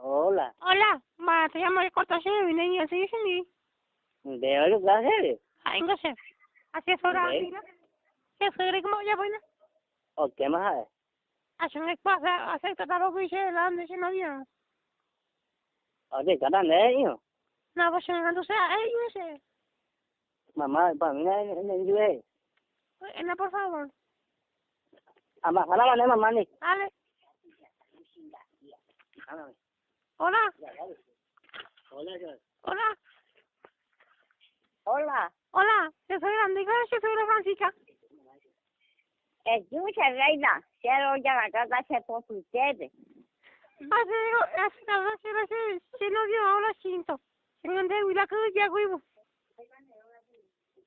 Hola. Hola, ma te llamo de corta se viene y así sí. ¿De hoy clase? Ay, no sé. Así es hora, Ok. mira. Se fue como ya bueno. ¿O qué más? Así me pasa, acepta lo que dice la ande se no había. Oye, cara, ¿de hijo? No, pues no sé, ay, no sé. Mamá, para mí no no no No, por favor. Ama, jala, no, mamá, ni. Dale. Hola. Hola, Hola. Hola, Hola, yo soy grande, yo soy la Francisca. escucha, reina, quiero ya la casa se por ustedes. Ah, te digo, es la verdad, se se no dio ahora siento. Se no de la que ya huevo.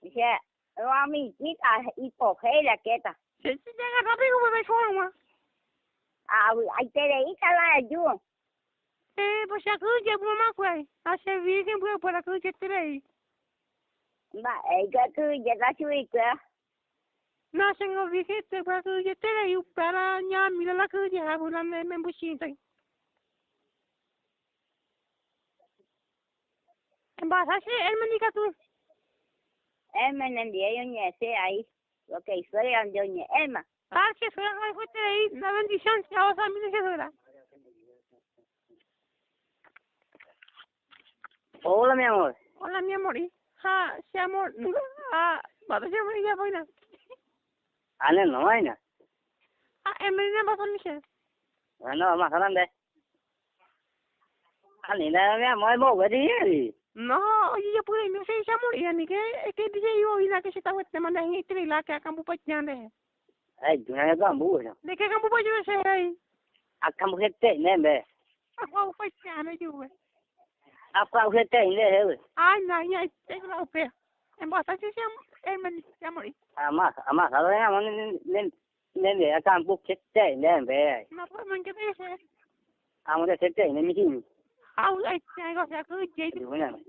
Dice, la amiguita y coge la queta. Se se llega rápido me forma. Ah, ahí te leí la ayuda. Pues ya que ya mamá pues, hace bien que voy por aquí que te leí. Va, ella que ya está su No, tengo vigente para que yo te leí para ña mira la que ya habla me me businto. Vas a hacer el manica tú. Él me envió yo ese ahí. Lo que hizo era yo Emma. Ah, que fue fue te leí la bendición, ya vas a mí se fuera. Hola, mi amor. Hola, mi amor. Ja, se amor. Ah, va a ser ya buena. Ane, no, vaina. Ah, en vez de pasar mi Bueno, vamos a hablar de. Ani, no, mi amor, mo, ¿qué No, oye, yo pude, no sé, se amor, y a mí que, es que dice yo, y la que se está te manda en este la que acá pachande. Ay, yo no cambu, no. ¿De qué campo yo sé ahí? Acá mujer te, ne, Acá pachande yo, güey. Acá mujer te, ne, Ay, no, ya, tengo la upea. En bastante se amor, el me se amor. Ama, ama, sabe, amor, ne, ne, ne, acá mujer te, ne, No, pues, ¿en qué te dice? Amo de te, ne, mi hijo. Ah, ay, tengo que que Bueno.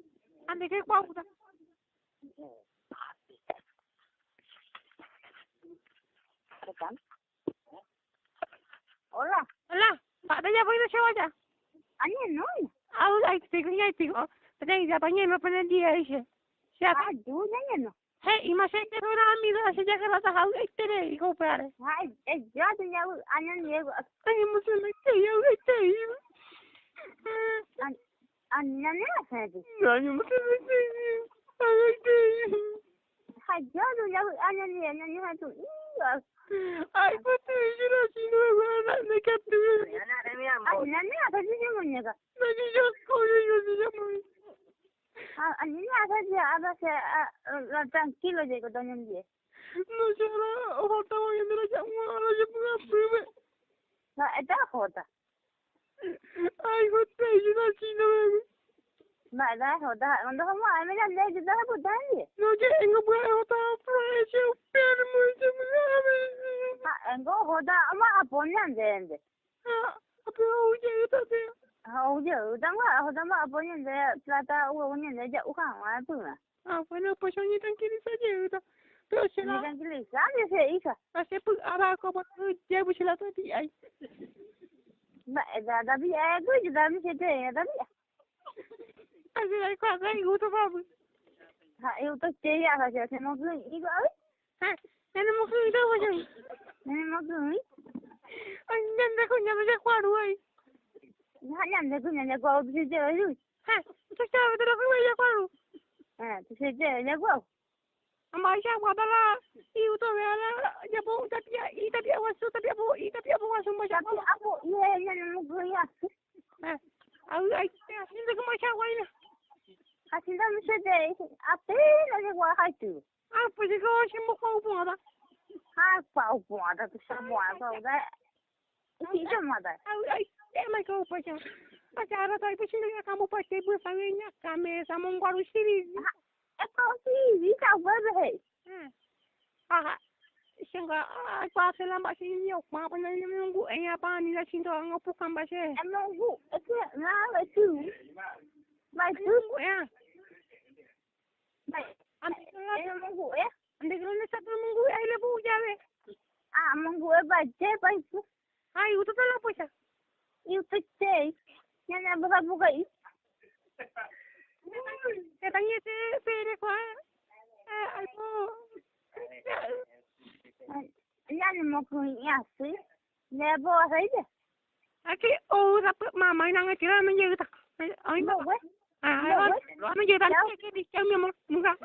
Ande que guau. Hola, Hola, para ya voy no se vaya. Ani, no. Ah, ay, tengo ya tengo. Pero ya pañé no pone el día dice. Ya, Ah, yo no. hey, y más que una amiga se ya que la tajado este le digo para. Ay, ya tenía Ani Diego. Ay, mucho me que yo este. Ani, no, no, No, yo mucho me que ay, este. Ay, yo no ya Ani, no, no, no, Ay, pues te yo no si no me de que tú. mi amor. Ani, no, no, no, No, yo yo yo yo yo Ah, Ani, no, no, tranquilo, llego, doña Diego. No, yo no, o estaba viendo la llamada, la llamada prime. No, está jota. Ay, jota, yo no si no me. Ma, da jota, cuando vamos a mirar, le yo da botando. No, yo tengo pues jota, precio, pero mucho me Ah, engo jota, ama a poner de. Ah, pero oye, yo te. Ah, oye, dango, jota ma a poner de plata, o poner de ya ujan, ah, tú. Ah, bueno, pues yo ni tranquiliza yo. Pero se Ni la tranquiliza, dice hija. hace pues abajo, pues llevo se la todavía. Ay. Ma, da da bi, eh, da mi se te, da bi. Así la cosa y gusto papi. Ha, yo te te ya, se se no ku, igo, Ah, tenemos que ir a pues. no ku. Ay, ñande con ñande de cuaru ahí. Ha, ñande ku, ñande ku, se te, ru. Ah, tú sabes de lo que voy a cuaru. Ah, se te, ya ku. Ama ya guadala y uto vea ya po tapia y tapia wasu tapia po y tapia po wasu ma ya Tapi apo, ye, ya no ku ya. Ah, ay, ay, haciendo como ya guayna. Así da mi se te, apenas llegó a tu. Ah, pues digo, se mo ko po da. Ha, pa, pa, da, sa, pa, pa, da. Sí, yo mata. Ay, ay, eh mai ko po ya. Acara tai pues ni kamu pa te bu sa nya kame sa mong guaru siri. Eh, sí, sí, está bueno, Ah, singa ah pa se la ma si ni pa pa ni ni ngu en ya pa ni la sinto ngo pu kam ba se. No, es que nada, tú. Ma, tú, Ngu ya. ma, Ande eh, eh. ande no está todo mungu ahí le bu ya ve. Ah, mungu, eh, pa, che, pa, Ay, usted te la pues. y usted, che. Ñane ambosapuka'i. Heta ñe'ẽ che rekuaa aipo. Ñane mokõi asy nde apovasaípe. Aquí ou rapy mamá inangachira me llega. Ay, Mbogue. Ah, Mbogue. me llega. Chao. Chao, mi amor. Nunca.